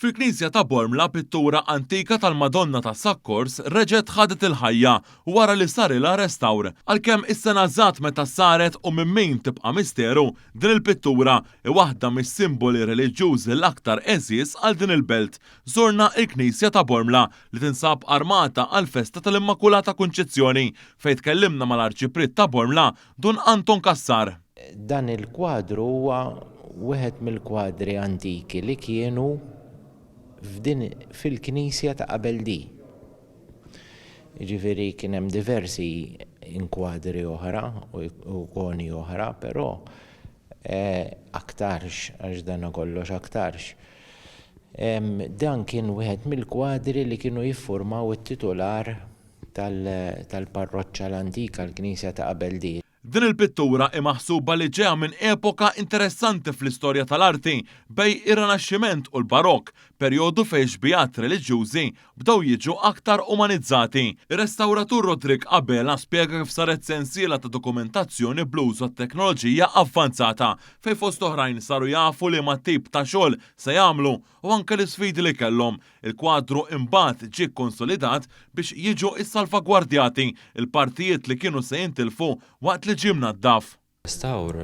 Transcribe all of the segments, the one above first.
Fil-knisja ta' Bormla pittura antika tal-Madonna tas-Sakkors reġgħet ħadet il-ħajja wara li sarilha restawr. Għalkemm is-sena eżatt meta saret u minn min tibqa' misteru, din il-pittura hi waħda mis-simboli reliġjużi l-aktar għeżież għal din il-belt. Żorna l-knisja ta' Bormla li tinsab armata għall-festa tal-Immakulata Kunċizzjoni fejn tkellimna mal-Arċipriet ta' Bormla, Dun Anton Cassar. Dan il-kwadru huwa wieħed mill-kwadri antiki li kienu f'din fil-knisja ta' qabel di. Jiġifieri kien hemm diversi inkwadri oħra u ikoni oħra, però aktarx, għax dan kollox aktarx, dan kien wieħed mill-kwadri li kienu jiffurmaw it-titular tal-parroċċa l-antika, l-knisja ta' qabel di. Din il-pittura hi maħsuba li ġejja minn epoka interessanti fl-istorja tal-arti, bejn ir-Rinaxximent u l-Barokk, perjodu fejn xbihat reliġjużi bdew jiġu aktar umanizzati. Ir-restawratur Roderick Abela spjega kif saret sensiela ta' dokumentazzjoni bl-użu ta' teknoloġija avvanzata, fejn fost oħrajn saru jafu liema tip ta' xogħol se jagħmlu u anke l-isfidi li kellhom. Il-kwadru imbagħad ġie kkonsolidat biex jiġu ssalvagwardjati l-partijiet li kienu se jintilfu waqt li ġie mnaddaf. Restawr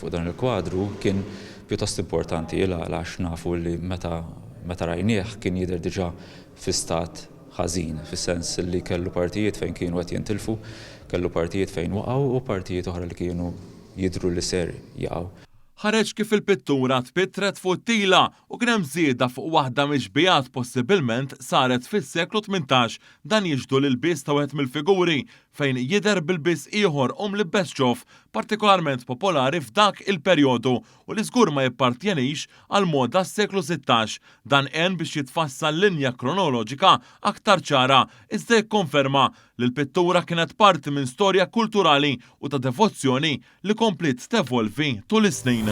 fuq dan il-kwadru kien pjuttost importanti għax nafu li meta meta rajnieh kien jidher diġà fi stat ħażin, fis-sens li kellu partijiet fejn kienu qed jintilfu, kellu partijiet fejn waqgħu u partijiet oħra li kienu jidhru li ser jaqgħu. Ħareġ kif il-pittura tpittret fuq it-tila u kien hemm żieda fuq waħda mix-xbihat possibilment saret fis-seklu 18. Dan jixhdu l-ilbies ta' wieħed mill-figuri fejn jidher b'ilbies ieħor u mlibbes ċoff, partikolarment popolari f'dak il-perjodu u li żgur ma jippartjenix għall-moda s-seklu 16. Dan għen biex jitfassal linja kronoloġika aktar ċara iżda jikkonferma li l-pittura kienet parti minn storja kulturali u ta' devozzjoni li kompliet tevolvi tul is-snin.